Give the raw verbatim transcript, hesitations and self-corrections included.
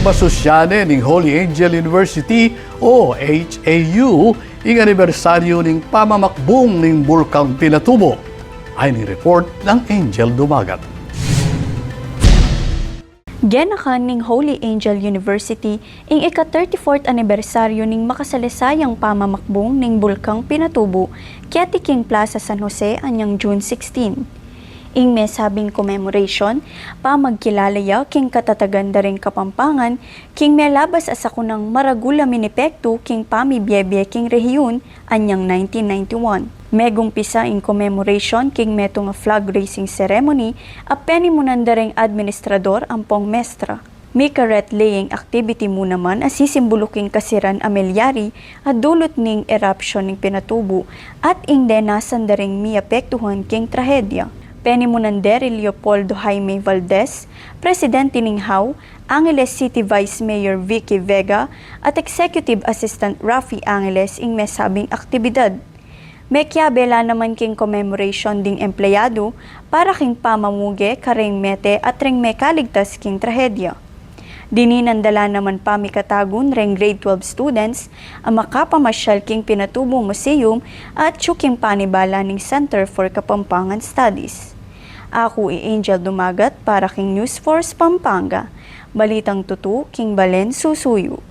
Masusyan ne ning Holy Angel University o H A U ing anibersaryu ning pamamakbung ning Bulkang Pinatubo. Ayan ing report nang Angel Dumagat. Ginakan ning Holy Angel University ing ika-thirty-fourth anibersaryu ning makasalisayang pamamakbung ning Bulkang Pinatubo keti king Plaza San Jose anyang June sixteen. Ing mesabing commemoration, pamagkilala ya king katatagan da ring Kapampangan king melabas a sakunang maragul a minepektu king pamibie-bie king rehiyun anyang nineteen ninety-one. Megumpisa ing commemoration king metung a flag raising ceremony a penimunan da ring administrador ampong mestra. Mikaret-laying activity mu naman a sisimbulu king kasiran a milyari a dulut ning eruption ning Pinatubo at ing denasan da ring miapektuhan king trahedya. Penimunan de ri Leopoldo Jaime Valdez, presidente ning HAU, Angeles City Vice Mayor Vicky Vega, at Executive Assistant Raffy Angeles ing mesabing aktibidad. Mekiabe la naman king commemoration ding empleyadu para king pamamuge kareng mete at reng mekaligtas king trahedya. Dininan da la naman pamikatagun reng grade twelve students a makapamasyal king Pinatubo Museum at atyu king panibala ning Center for Kapampangan Studies. Aku i Angel Dumagat para king News Force Pampanga. Balitang tutu king balen susuyu.